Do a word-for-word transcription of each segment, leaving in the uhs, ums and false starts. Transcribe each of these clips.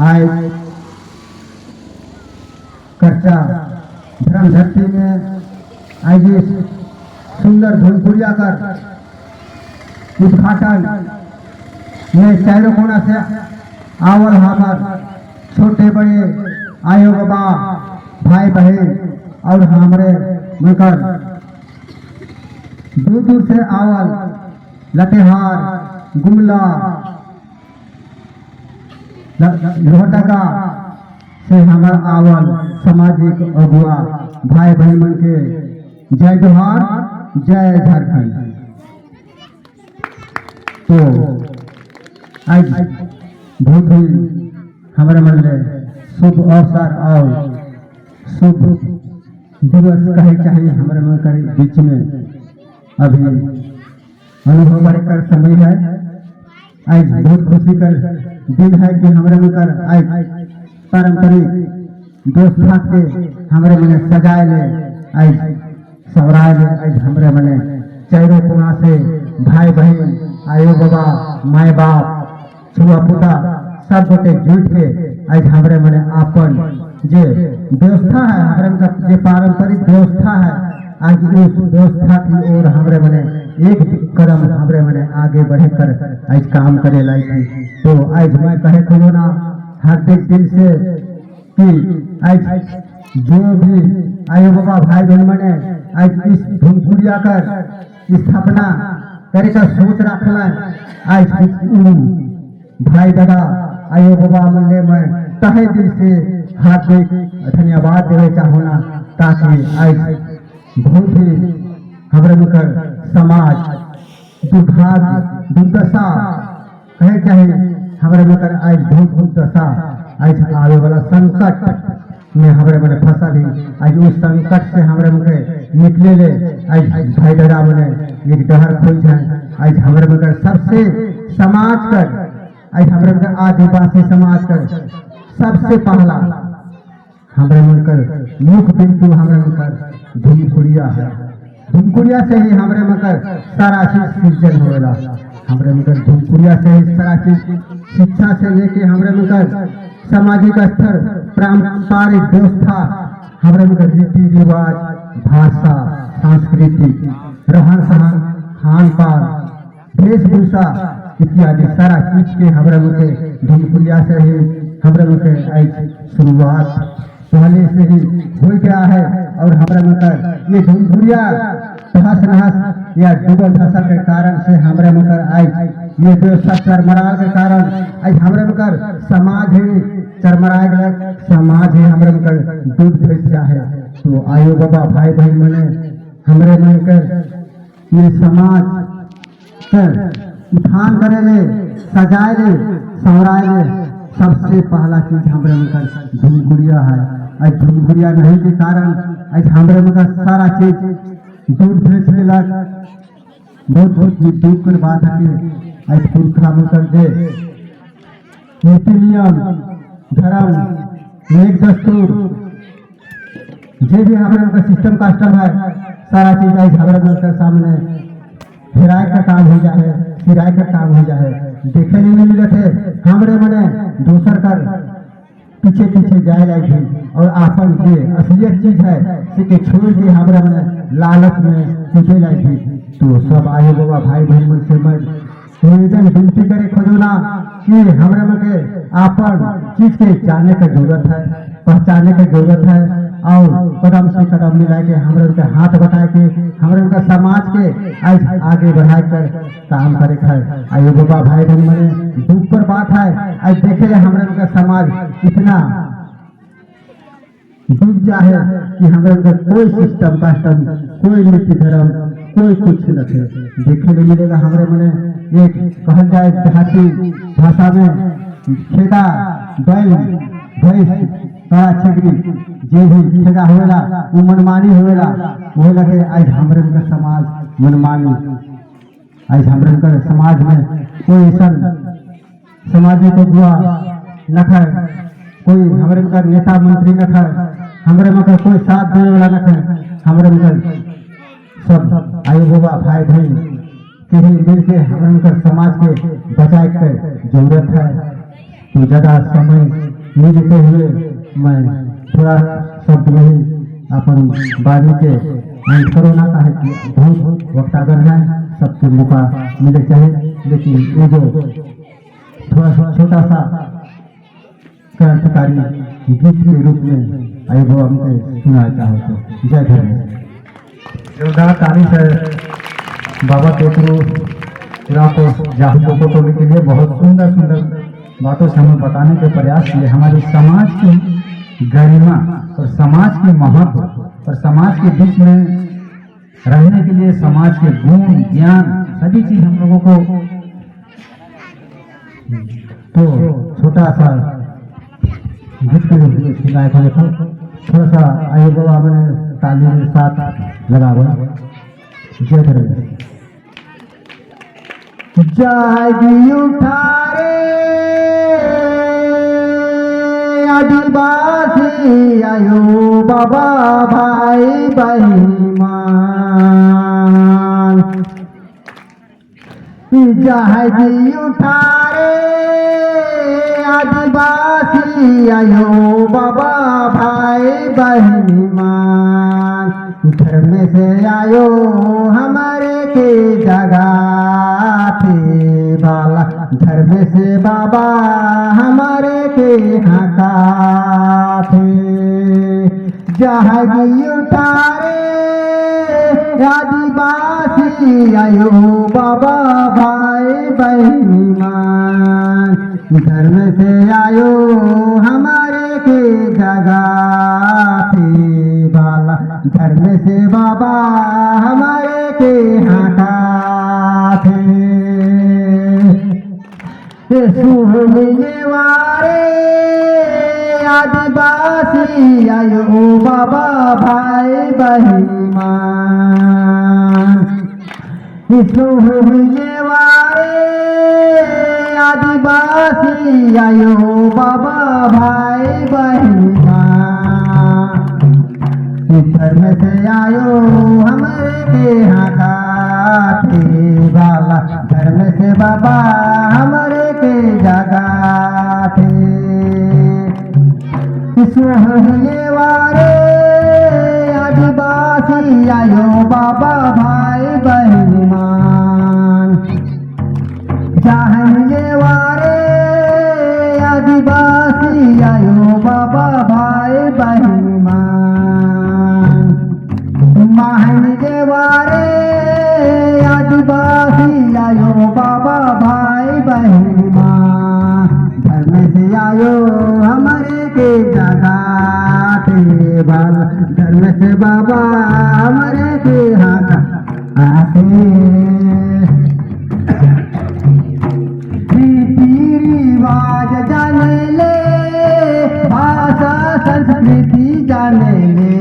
आय करचा धर्म धरती में आय इस सुंदर भुनकुड़िया कर उद्घाटन में चारों कोना से आवल हमर छोटे बड़े आयो बाबा, भाई बहन और हमरे मनकर दूर दूर से आवल लतेहार, गुमला, ल-, ल-, लोहरदगा से हमर आवल सामाजिक अगुआ भाई बहन मन के जय जोहार, जय झारखंड। तो आज बहुत ही हमरे मन ले शुभ अवसर और शुभ दिवस कहे चाही हमरे मन कर बीच में अभी अनुभव बरकर समय है। आज बहुत खुशी कर दिन है कि हमरे मन कर आज पारंपरिक व्यवस्था के हमरे मने सजाए ले, आज संवराए ले, आज हमरे मने चारों कोना से भाई बहन, आयो बाबा, माय बाप, छुआ पुता सब गोटे जुट के आज हमरे मने आपन जे व्यवस्था है, हमरे मन कर जे पारंपरिक व्यवस्था है, आज उस व्यवस्था की ओर हमरे मने एक कदम हमरे मने आगे बढ़े कर आज काम करे लायक है। तो आज मैं कहे खोलो ना, हार्दिक दिल से कि आज जो भी आयो बाबा भाई बहन मने आज इस भुनकुड़िया कर स्थापना करे का सोच रखला, आज उ भाई दादा आयो बाबा मन ले मैं तहे दिल से हार्दिक धन्यवाद देवे चाहोना, ताकि आज बहुत ही हमरे मन कर समाज दुर्भाग्य, दुर्दशा कहे चाहे, हमरे मन कर आज बहुत दुर्दशा, आज आवे वाला संकट में हमरे मने फसल ही, आज उस संकट से हमरे मन के निकले ले, आज भाई दादा मने एक डहर खोज है, आज हमरे मन कर सबसे समाज कर, आज हमरे मन कर आदिवासी समाज कर सबसे पहला हमरे मन कर मुख बिंदु हमरे मन कर भुनकुड़िया है। भुनकुड़िया से ही हमरे मन कर सारा चीज सृजन होवेला। हमरे मन कर भुनकुड़िया से ही सारा चीज, शिक्षा से लेके हमरे मन कर सामाजिक स्तर, पारंपरिक व्यवस्था, हमरे मन कर रीति रिवाज, भाषा, संस्कृति, रहन सहन, खान पान, वेशभूषा इत्यादि सारा चीज के हमरे मन के भुनकुड़िया से ही हमरे मन के आज शुरुआत पहले से ही हो गया है। और हमरे मन कर ये भुनकुड़िया तहस नहस या डूबल धसल के कारण से हमरे मन कर आज ये व्यवस्था चरमराल के कारण आज हमरे मन कर समाज ही चरमराए गलक, समाज ही हमरे मन कर डूब धस गया है। तो आयो बाबा भाई बहन मने हमरे मन कर ये समाज के उठान करे ले, सजाए ले, संवराए ले, सबसे पहला चीज हमरे मन कर भुनकुड़िया है। आज भुनकुड़िया नहीं के कारण आज हमरे मन कर सारा चीज डूब धस गलक। बहुत, बहुत ही दुख कर बात है कि आज पुरखा मन कर जे नीति नियम, धर्म, नेग दस्तूर, जे भी हमरे मन कर system custom है, सारा चीज आज हमरे मन कर सामने हेराए का काम हो जा है, सिराए का काम हो जा है। देखे नहीं मिलत है, हमरे मने दोसर कर पीछे पीछे जाए लायक है और आपन जे असलियत चीज है, से के छोड़ के हमरे मने लालच में कूदे लायक है। तो सब आयो बाबा भाई बहन मन से मैं निवेदन विनती करे खोजोना कि हमरे मन के आपन चीज के जाने के जरूरत है, पहचाने के जरूरत है और कदम से कदम मिलाए के हमरे मन के हाथ बटाए के हमरे मन के समाज के आज आगे बढ़ाए के काम करे के है। आयो बाबा भाई बहन मने दुख कर बात है, आज देखे ले हमरे मन के समाज इतना डूब जा है कि हमरे मन कर कोई system custom, कोई नीति धर्म, कोई कुछ नखे देखे ले मिलेगा। हमरे मने एक कहल जाए देहाती भाषा में खेदा बैल भैंस तड़ा छेगरी जे भी खेदा होवेला उ मनमानी होवेला, होवेला के आज हमरे मन कर समाज मनमानी आज हमरे मन कर समाज में कोई ऐसन सामाजिक अगुआ नखय, कोई हमरे मन कर नेता मंत्री नखय, हमरे मन कर कोई साथ देवे वाला नखय, हमरे मन कर सब आयो बाबा भाई बहन के ही मिलके हमरे मन कर समाज के बचाए के जरूरत है। तो ज्यादा समय नहीं देते हुए मैं थोड़ा शब्द में ही अपन वाणी के अंत करोना का है कि बहुत वक्त आ गया है, सबके मौका मिले चाहे, लेकिन ये जो थोड़ा सा छोटा सा क्रांतिकारी गीत के रूप में आयो बाबा हमके सुनाए चाहो तो। जय धर्मेश। जोरदार ताली से बाबा केतरू उराँव को जाहू को टोली के लिए बहुत सुंदर सुंदर बातों से हमें बताने का प्रयास किए। हमारे समाज की गरिमा और समाज के महत्व और समाज के बीच में रहने के लिए समाज के गुण, ज्ञान, सभी चीज हम लोगों को, तो छोटा सा गीत के रूप में सुनाए थे। थोड़ा सा आयो बाबा मने ताली में साथ लगावा। जय धर्मेश। जागी उठा रे आदिवासी आयो बाबा भाई बहिन मान। जागी उठा रे आदिवासी आयो बाबा भाई बहिन मान। धर्मेस आयो हमरे के जगाथे बाला, धर्मेस बाबा हमरे के हकाथे। जागी उठा रे आदिवासी आयो बाबा भाई बहिन मान। धर्मेस आयो हमरे के जगाथे बाला, धर्मेस बाबा हमरे के हकाथे। ए सुहनी नेवारे आदिवासी आयो बाबा भाई बहिन मान। ए सुहनी नेवारे आदिवासी आयो बाबा भाई बहिन मान। धर्मेस आयो हमरे के हकाथे बाला, धर्मेस बाबा हमरे के जगाथे। सुहनी नेवारे आदिवासी आयो बाबा भाई बहिन मान। जागी उठा रे आदिवासी आयो बाबा भाई बहिन मान। जागी उठा रे आदिवासी आयो बाबा भाई बहिन मान। धर्मेस आयो हमरे के जगाथे बाला, धर्मेस बाबा हमरे के हकाथे। रीति रिवाज जाने ले, भाषा संस्कृति जाने ले,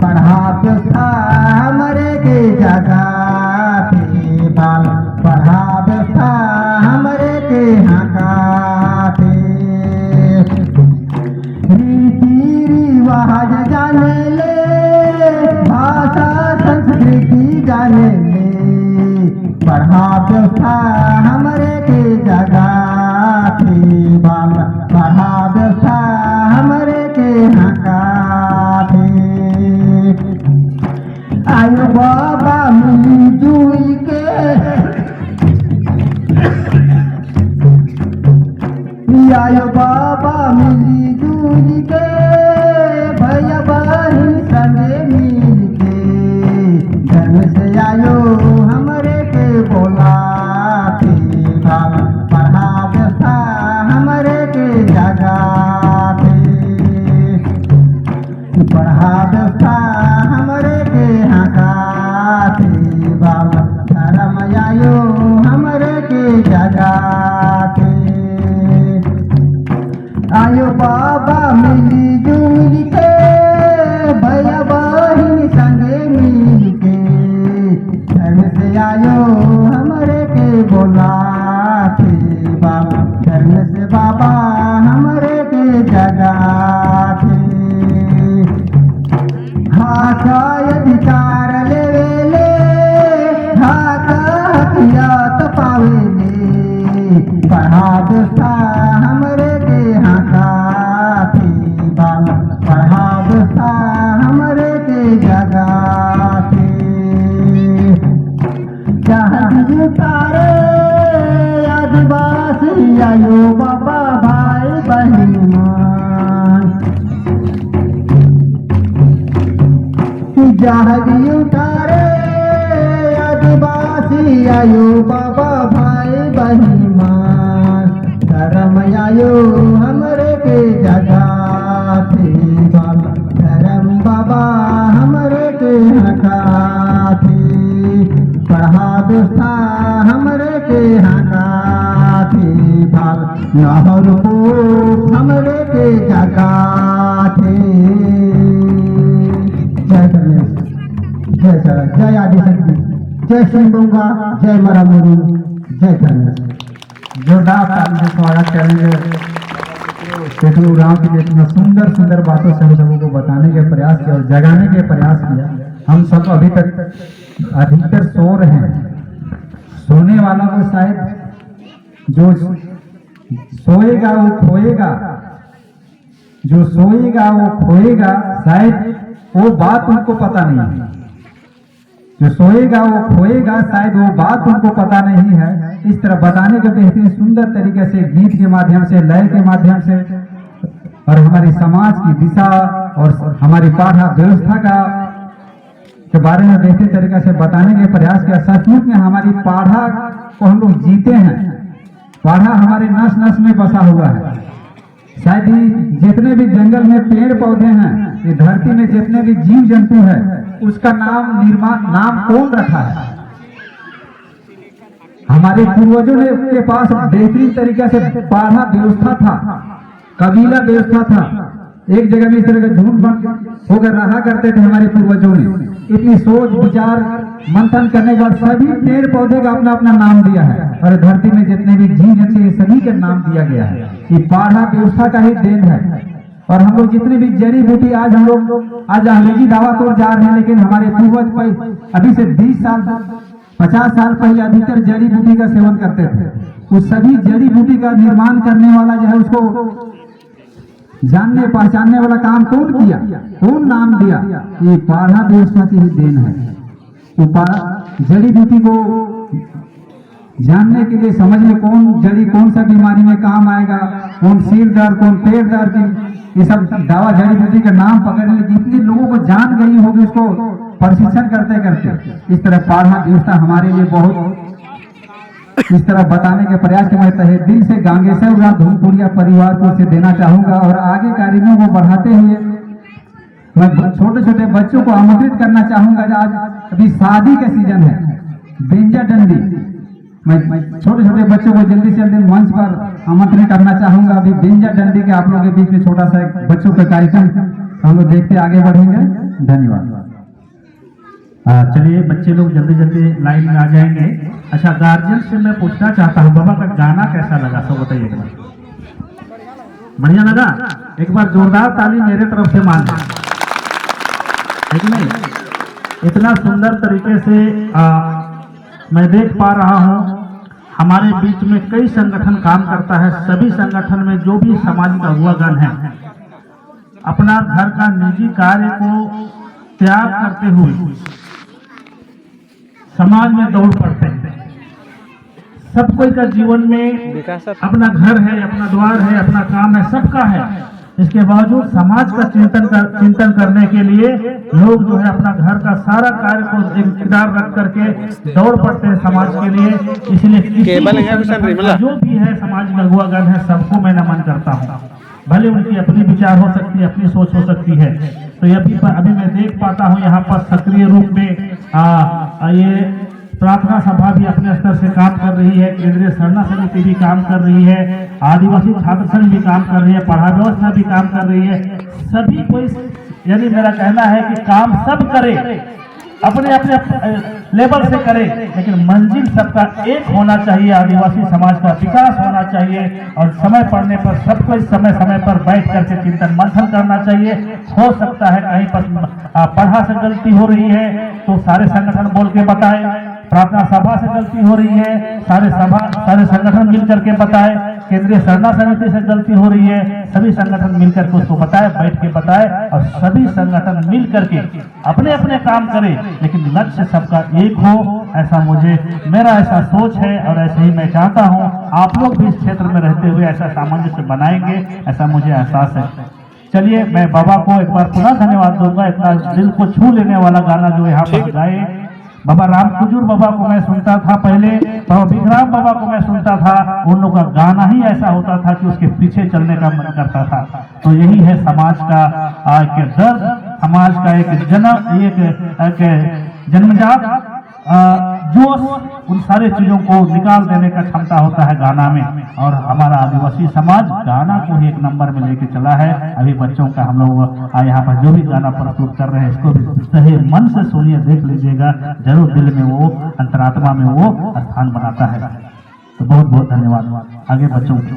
पढ़ा व्यवस्था हमरे के जगाथे बाला, पढ़ा व्यवस्था हमरे के हकाथे। रीति रिवाज जाने ले, भाषा संस्कृति जाने ले, पढ़ा व्यवस्था हमरे के जगाथे बाला, पढ़ा व्यवस्था हमरे के हकाथे। आयो बाबा मिली जुल के, आयो बाबा मिली जुल के, भैया बहिन संगे मिल के, धर्मेस आयो हमरे के बोलाथे बाला, पढ़ा व्यवस्था हमरे के जगाथे। पढ़ा व्यवस्था हमरे के हकाथे बाला, धर्मेस आयो हमरे के जगाथे। आयो बाबा मिली जुल के, भैया बहिन संगे मिल के, धर्मेस आयो हमरे के बोलाथे बाला, धर्मेस बाबा हमरे के जगाथे। हक अधिकार लेवे ले, हक हकियत पावे ले, पढ़ा व्यवस्था हम आयो बाबा भाई बहिन मन, जागी उठा रे आदिवासी आयो बाबा भाई बहिन मन, धरम आयो हमरे के जगाथे बाबा, धरम बाबा हमरे के हकाथे, पड़हा व्यवस्था हमरे के हकाथे बाबा, लाहौर को हमरे के जगाथे। जय धर्मेश, जय जय, जय आदिशक्ति, जय सिंह बोंगा, जय मरा मुरु, जय धर्मेश। जोरदार ताली से स्वागत करेंगे पेटू उरांव की, इतना सुंदर सुंदर बातों से हम सबों को बताने के प्रयास किया और जगाने के प्रयास किया। हम सब अभी तक अधिकतर सो रहे हैं। सोने वाला को शायद जो सोएगा वो खोएगा, जो सोएगा वो खोएगा, शायद वो बात उनको पता नहीं है। जो सोएगा वो खोएगा, शायद वो बात उनको पता नहीं है। इस तरह बताने के बेहतरीन सुंदर तरीके से गीत के माध्यम से, लय के माध्यम से और हमारे समाज की दिशा और हमारी पड़हा व्यवस्था का, के बारे में बेहतरीन तरीके से बताने के प्रयास किया। सचमुच में हमारी पड़हा को हम लोग जीते हैं, पड़हा हमारे नस नस में बसा हुआ है। शायद ये जितने भी जंगल में पेड़ पौधे हैं, ये धरती में जितने भी जीव जंतु हैं, उसका नाम निर्माण, नाम कौन रखा है? हमारे पूर्वजों ने, के पास बेहतरीन तरीका से पड़हा व्यवस्था था, कबीला व्यवस्था था। एक जगह में इस तरह का झुंड बन होकर रहा करते थे हमारे पूर्वजों ने। इतनी सोच विचार मंथन करने के बाद सभी पेड़ पौधे का अपना अपना नाम दिया है, और धरती में जितने भी जीव जंतु हैं, सभी का नाम दिया गया है। ये पड़हा व्यवस्था का ही देन है। और हम लोग जितने भी जड़ी बूटी आज हम लोग, आज अंग्रेजी दवा तौर जा रहे हैं, लेकिन हमारे पूर्वज पह-, अभी से बीस साल, पचास साल पहले अधिकतर जड़ी बूटी का सेवन करते थे। उस सभी जड़ी बूटी का निर्माण करने वाला जो है, उसको जानने पहचानने वाला काम कौन किया, कौन नाम दिया? ये पड़हा व्यवस्था की ही देन है। वो पा-, जड़ी बूटी को जानने के लिए, समझने कौन जड़ी कौन सा बीमारी में काम आएगा, कौन सिर दर्द, कौन पेट दर्द, ये सब दवा जड़ी बूटी का नाम पकड़ने लगी। इतने लोगों को जान गई होगी उसको प्रशिक्षण करते करते। इस तरह पड़हा व्यवस्था हमारे लिए बहुत, इस तरह बताने के प्रयास के मैं तहे दिल से गांगेसर उराँव धुमपुरिया परिवार को इसे देना चाहूँगा। और आगे कार्यक्रम को बढ़ाते हुए मैं ब-, छोटे-छोटे बच्चों को आमंत्रित करना चाहूँगा। आज अभी शादी का सीजन है, बेंजा डंडी। मैं, मैं छोटे-छोटे बच्चों को जल्दी से जल्दी मंच पर आमंत्रित करना चाहूँगा। अभी बेंजा डंडी के आप लोगों के बीच में छोटा सा एक बच्चों का कार्यक्रम हम लोग देखते आगे बढ़ेंगे। धन्यवाद। आ, चलिए, बच्चे लोग जल्दी जल्दी लाइन में आ जाएंगे। अच्छा, गार्जियन से मैं पूछना चाहता हूँ, बाबा का गाना कैसा लगा, सब बताइए एक बार। बढ़िया लगा? एक बार जोरदार ताली मेरे तरफ से मार दें, है कि नहीं? इतना सुंदर तरीके से, आ, मैं देख पा रहा हूँ, हमारे बीच में कई संगठन काम करता है, सभी संगठन में जो भी सामाजिक अगुवागण हैं, अपना घर का निजी कार्य को त्याग करते हुए समाज में दौड़ पड़ते हैं। सब कोई का जीवन में विकास अपना घर है, अपना द्वार है, अपना काम है, सबका है। इसके बावजूद समाज का चिंतन कर, चिंतन करने के लिए लोग जो है अपना घर का सारा कार्य को एक किनार रख करके दौड़ पड़ते हैं समाज के लिए। इसलिए किसी केबल भी है, संगठन का जो भी है सामाजिक अगुवागण है, सबको मैं नमन करता हूँ। भले उनकी अपनी विचार हो सकती है, अपनी सोच हो सकती है। तो ये अभी, अभी मैं देख पाता हूँ यहाँ पर सक्रिय रूप में, आ, आ, ये प्रार्थना सभा भी अपने स्तर से काम कर रही है, केंद्रीय सरना समिति भी काम कर रही है, आदिवासी छात्र संघ भी काम कर रही है, पड़हा व्यवस्था भी काम कर रही है। सभी कोई, यानी मेरा कहना है कि काम सब करे, अपने, अपने, अपने लेवल से करे, लेकिन मंजिल सबका एक होना चाहिए। आदिवासी समाज का विकास होना चाहिए और समय पड़ने पर सबको इस समय, समय पर बैठ करके चिंतन मंथन करना चाहिए। हो सकता है कहीं पर, आ, पड़हा से गलती हो रही है तो सारे संगठन बोल के बताए, प्रार्थना सभा से गलती हो रही है, सारे सभा, सारे संगठन मिल करके बताए, केंद्रीय सरना समिति से गलती हो रही है, सभी संगठन मिल करके उसको बताए, बैठ के बताए और सभी संगठन मिल करके अपने अपने काम करें, लेकिन लक्ष्य सबका एक हो। ऐसा मुझे, मेरा ऐसा सोच है और ऐसे ही मैं चाहता हूँ, आप लोग भी इस क्षेत्र में रहते हुए ऐसा सामंजस्य बनाएंगे, ऐसा मुझे एहसास है। चलिए, मैं बाबा को एक बार पुनः धन्यवाद दूंगा, इतना दिल को छू लेने वाला गाना जो यहाँ पर गाए। बाबा राम कुजूर बाबा को मैं सुनता था पहले, बाबा बिगराम बाबा को मैं सुनता था, उन लोग का गाना ही ऐसा होता था कि उसके पीछे चलने का मन करता था। तो यही है समाज का, आ, एक दर्द, समाज का एक जन-, एक, एक जन्मजात, आ, जोश, उन सारे चीज़ों को निकाल देने का क्षमता होता है गाना में। और हमारा आदिवासी समाज गाना को ही एक नंबर में लेके चला है। अभी बच्चों का हम लोग, आ, यहाँ पर जो भी गाना प्रस्तुत कर रहे हैं, इसको भी सही मन से सुनिए, देख लीजिएगा, जरूर दिल में वो, अंतरात्मा में वो स्थान बनाता है। तो बहुत बहुत धन्यवाद। आगे बच्चों को